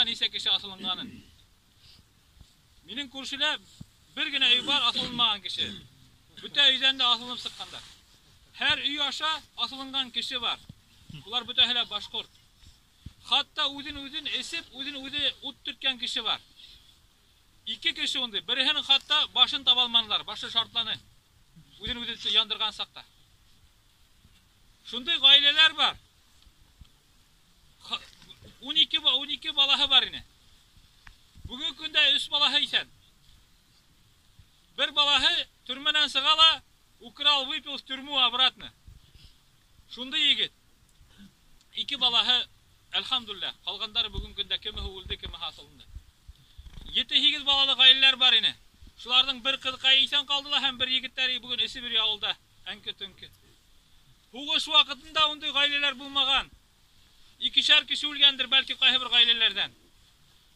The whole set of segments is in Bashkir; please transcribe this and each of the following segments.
Һуғышта нисә кеше асылынғанын. Минең күршелә бер генә өй бар асылынмаған кеше. Бөтә өйҙән дә асылынып сыҡҡандар. Һәр өй аша асылынған кеше бар. Улар бөтәһе лә башҡорт. Хатта үҙен үҙен эсеп, үҙен үҙе ут төрткән кеше бар. Ике кеше ундай. Береһенең хатта башын таба алманылар, башы шартланы. Үҙен үҙе яндырған саҡта. Шундай ғаиләләр бар. 12 балаһы бар ине. Бөгөнгө көндә 3 балаһы иҫән. Бер балаһы төрмәнән сыға ла, украл, выпил в тюрьму обратно. Шундай егет. 2 балаһы, әлхәмдүлилләһ, ҡалғандары бөгөнгө көндә кемеһе үлде, кемеһе асылынды. 7-8 балалы ғаиләләр бар ине. Шуларҙың бер ҡыҙыҡайы иҫән ҡалды ла һәм бер егеттәре бөгөн эсеп йөрөй ауылда, әңке-түңке. Һуғыш ваҡытында ундай ғаиләләр булмаған. Икешәр кеше үлгәндер, бәлки ҡайһы бер ғаиләләрҙән.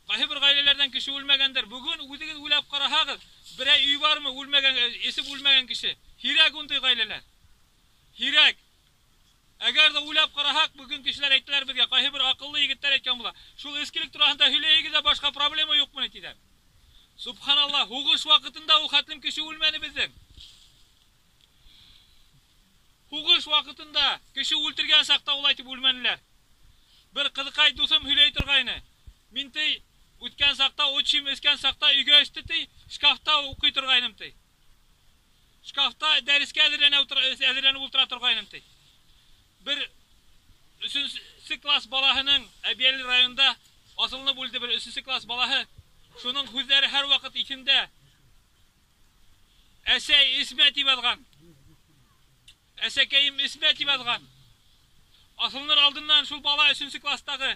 Ҡайһы бер ғаиләләрҙән кеше үлмәгәндер. Бөгөн үҙегеҙ уйлап ҡараһағыҙ, берәй өй бармы үлмәгән, эсеп үлмәгән кеше? Һирәк ундай ғаиләләр. Һирәк. Әгәр ҙә уйлап ҡараһаҡ, бөгөн кешеләр әйттеләр беҙгә, ҡайһы бер аҡыллы егеттәр әйткән була. Шул эскелек тураһында һөйләйегеҙ ҙә, башҡа проблема юҡмы ни тиҙәр. Субханаллаһ, һуғыш ваҡытында ул хәтлем кеше үлмәне беҙҙең. Һуғыш ваҡытында кеше үлтергән саҡта улай тип үлмәнеләр. Бер ҡыҙыҡай дуҫым һөйләй торғайны. Мин ти үткән саҡта, отчим эскән саҡта өйгә эсте ти, шкафта уҡый торғайным ти. Шкафта дәрескә әҙерләнеп ултыра торғайным ти. Бер өсөнсө класс балаһының Әбйәлил районында асылынып үлде бер өсөнсө класс балаһы. Шуның һүҙҙәре һәр ваҡыт иҫемдә. Әсәй эсмә тип яҙған. Әсәкәйем эсмә тип яҙған. Асылыныр алдыннан шул бала өсөнсө класстағы.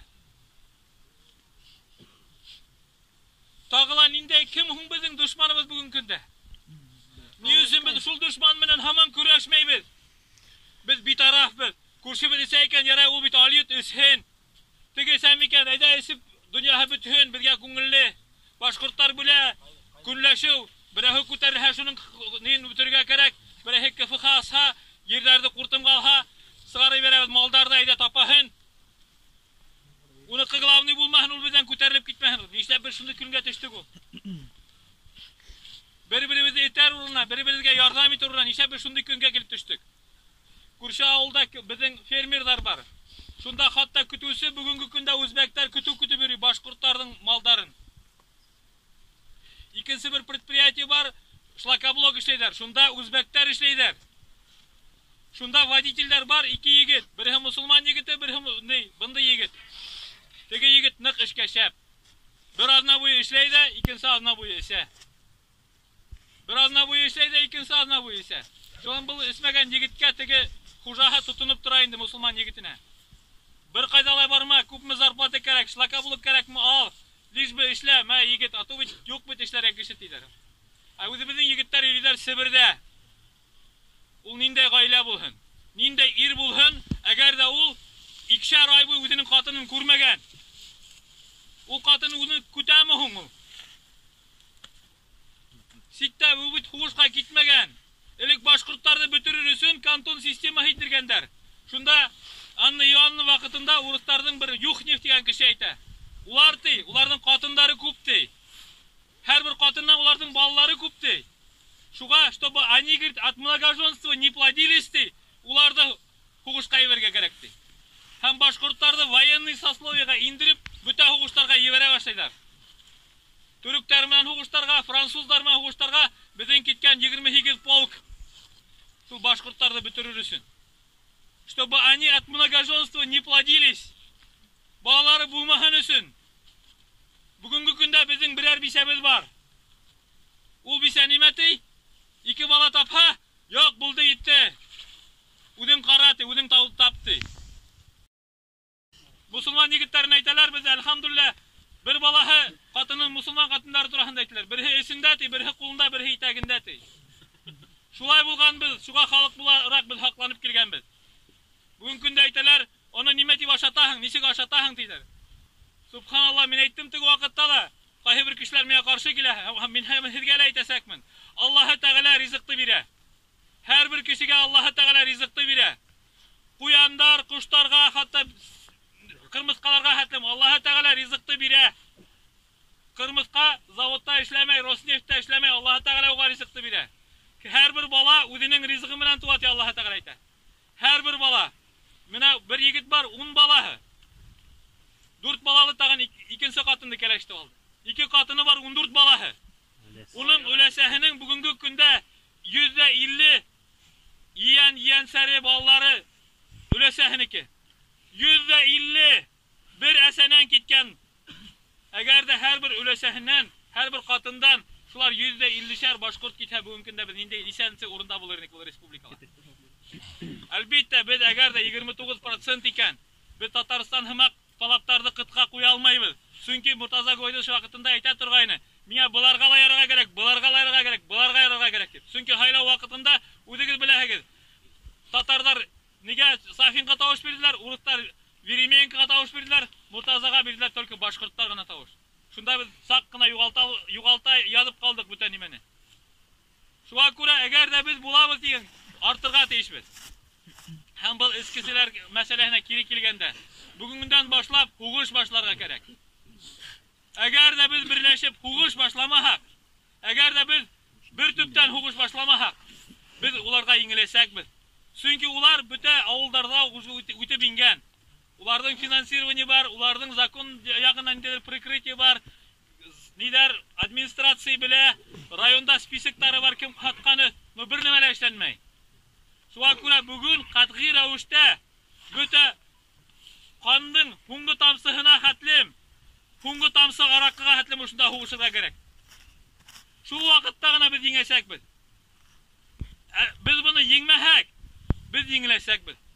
Тағы ла ниндәй кем һуң беҙҙең дошманыбыҙ бөгөнгө көндә? Ни өсөн беҙ шул дошман менән һаман көрәшмәйбеҙ? Беҙ битарафбыҙ. Күршебеҙ эсә икән, ярай, ул бит алйот эсһен. Теге эсә микән, әйҙә эсеп донъяһы бөтһөн, беҙгә күңелле. Башҡорттар белә көнләшеү, берәүһе күтәрелһә, шуның нин бөтөргә кәрәк, берәүһе КФХ асһа, ерҙәрҙе ҡуртымға алһа, сығарып ебәрәбеҙ, малдарҙы әйҙә тапаһын. Уныҡы главный булмаһын, ул беҙҙән күтәрелеп китмәһен. Нишләп беҙ шундай көнгә төштөк ул? Бер-беребеҙҙе этәр урынына, бер-беребеҙгә ярҙам итер урынына нишләп беҙ шундай көнгә килеп төштөк? Күрше ауылда беҙҙең фермерҙар бар. Шунда хатта көтөүсе бөгөнгө көндә үзбәктәр көтөү көтөп йөрөй башҡорттарҙың малдарын. Икенсе бер предприятие бар, шлакоблок эшләйҙәр. Шунда үзбәктәр эшләйҙәр. Шунда водительдәр бар, ике егет. Береһе мосолман егете, береһе ни, бындай егет. Теге егет ныҡ эшкә шәп. Бер аҙна буйы эшләй ҙә, икенсе аҙна буйы эсә. Бер аҙна буйы эшләй ҙә, икенсе аҙна буйы эсә. Шунан был эсмәгән егеткә теге хужаһы тотоноп тора инде мосолман егетенә. Бер ҡайҙа ла барма, күпме зарплата кәрәк, шлакоблок кәрәкме, ал. Лишь бы эшлә, мә егет, а то бит юҡ бит эшләргә кеше тиҙәр. Ә үҙебеҙҙең егеттәр йөрөйҙәр Себерҙә. Ул ниндәй ғаилә булһын, ниндәй ир булһын, әгәр ҙә ул икешәр ай буйы үҙенең ҡатынын күрмәгән. Ул ҡатын үҙен көтәме һуң ул? Ситтә ул бит һуғышҡа китмәгән. Элек башҡорттарҙы бөтөрөр өсөн кантон системаһы индергәндәр. Шунда Анна Иоанна ваҡытында урыҫтарҙың бер Юхнев тигән кеше әйтә. Улар ти, уларҙың ҡатындары күп ти. Һәр бер ҡатыннан уларҙың балалары күп ти. Шуға, чтобы они, говорит, от многоженства не плодились ти, уларҙы һуғышҡа ебәрергә кәрәк ти. Һәм башҡорттарҙы военный сословиеға индереп, бөтә һуғыштарға ебәрә башлайҙар. Төрөктәр менән һуғыштарға, француздар менән һуғыштарға беҙҙең киткән 28 полк шул башҡорттарҙы бөтөрөр өсөн. Чтобы они от многоженства не плодились. Балалары булмаһын өсөн. Бөгөнгө көндә беҙҙең берәр бисәбеҙ бар. Ул бисә нимә ти? Ике бала тапһа, юҡ, булды, етте. Үҙең ҡара ти, үҙең тап ти. Мосолман егеттәрен әйтәләр беҙ, әлхәмдүлилләһ, бер балаһы ҡатынын мосолман ҡатындары тураһында әйтәләр. Береһе эсендә ти, береһе ҡулында, береһе итәгендә ти. Шулай булғанбыҙ, шуға халыҡ булараҡ беҙ һаҡланып килгәнбеҙ. Бөгөнгө көндә әйтәләр, уны нимә тип ашатаһың, нисек ашатаһың тиҙәр. Субханалла, мин әйттем теге ваҡытта ла, ҡайһы бер кешеләр миңә ҡаршы килә, һәм мин һәм һеҙгә лә әйтәсәкмен. Аллаһы Тәғәлә ризыҡты бирә. Һәр бер кешегә Аллаһы Тәғәлә ризыҡты бирә. Ҡуяндар, ҡоштарға, хатта ҡырмыҫҡаларға хәтле хәтлем Аллаһы Тәгалә ризыҡты бирә. Ҡырмыҫҡа заводта эшләмәй, Роснефтьтә эшләмәй, Аллаһы Тәғәлә уға ризыҡты бирә. Һәр бер бала үҙенең ризығы менән туа, ти Аллаһы Тәғәлә әйтә. Һәр бер бала. Менә бер егет бар, 10 балаһы. 4 балалы тағын икенсе ҡатынды кәләште алды. 2 ҡатыны бар, 14 балаһы. Уның өләсәһенең бөгөнгө көндә 50% ейән, ейәнсәре балалары өләсәһенеке. 50% бер әсәнән киткән. Әгәр ҙә һәр бер өләсәһенән, һәр бер ҡатындан шулар 50%-шәр башҡорт китһә, бөгөнгө көндә беҙ ниндәй нисәнсе урында булыр инек был республикала? Әлбиттә, беҙ әгәр ҙә 29% икән, беҙ Татарстан һымаҡ талаптарҙы ҡытҡа ҡуя алмайбыҙ. Сөнки Муртаза Гыйбадуллович ваҡытында әйтә торғайны, миңә быларға ла ярарға кәрәк, быларға ла ярарға кәрәк, быларға ярарға кәрәк тип. Сөнки һайлау ваҡытында үҙегеҙ беләһегеҙ, татарҙар нигә Сафинға тауыш бирҙеләр, урыҫтар Веремеенкоға тауыш бирҙеләр, Муртазаға бирҙеләр только башҡорттар ғына тауыш. Шунда беҙ саҡ ҡына юғалта яҙып ҡалдыҡ бөтә нимәне. Шуға күрә, әгәр ҙә беҙ булабыҙ тигән, артырға тейешбеҙ. Һәм был эскеселәр мәсьәләһенә кире килгәндә, бөгөнгөндән башлап һуғыш башларға кәрәк. Әгәр ҙә беҙ берләшеп һуғыш башламаһаҡ, әгәр ҙә беҙ бер төптән һуғыш башламаһаҡ, беҙ уларға еңеләсәкбеҙ. Сөнки улар бөтә ауылдарҙа үтеп ингән. Уларҙың финансирование бар, уларҙың закон яғынан ниндәйҙер прикрытие бар, ниҙәр администрация белә, районда списоктары бар, кем һатҡаны, но бер нәмә лә эшләнмәй. Шуға күрә бөгөн ҡәтғи рәүештә бөтә ҡандың һуңғы тамсыһына хәтлем, һуңғы тамсы араҡыға хәтлем ошонда һуғышырға кәрәк. Шул ваҡытта ғына беҙ еңәсәкбеҙ. Беҙ быны еңмәһәк, беҙ еңеләсәкбеҙ.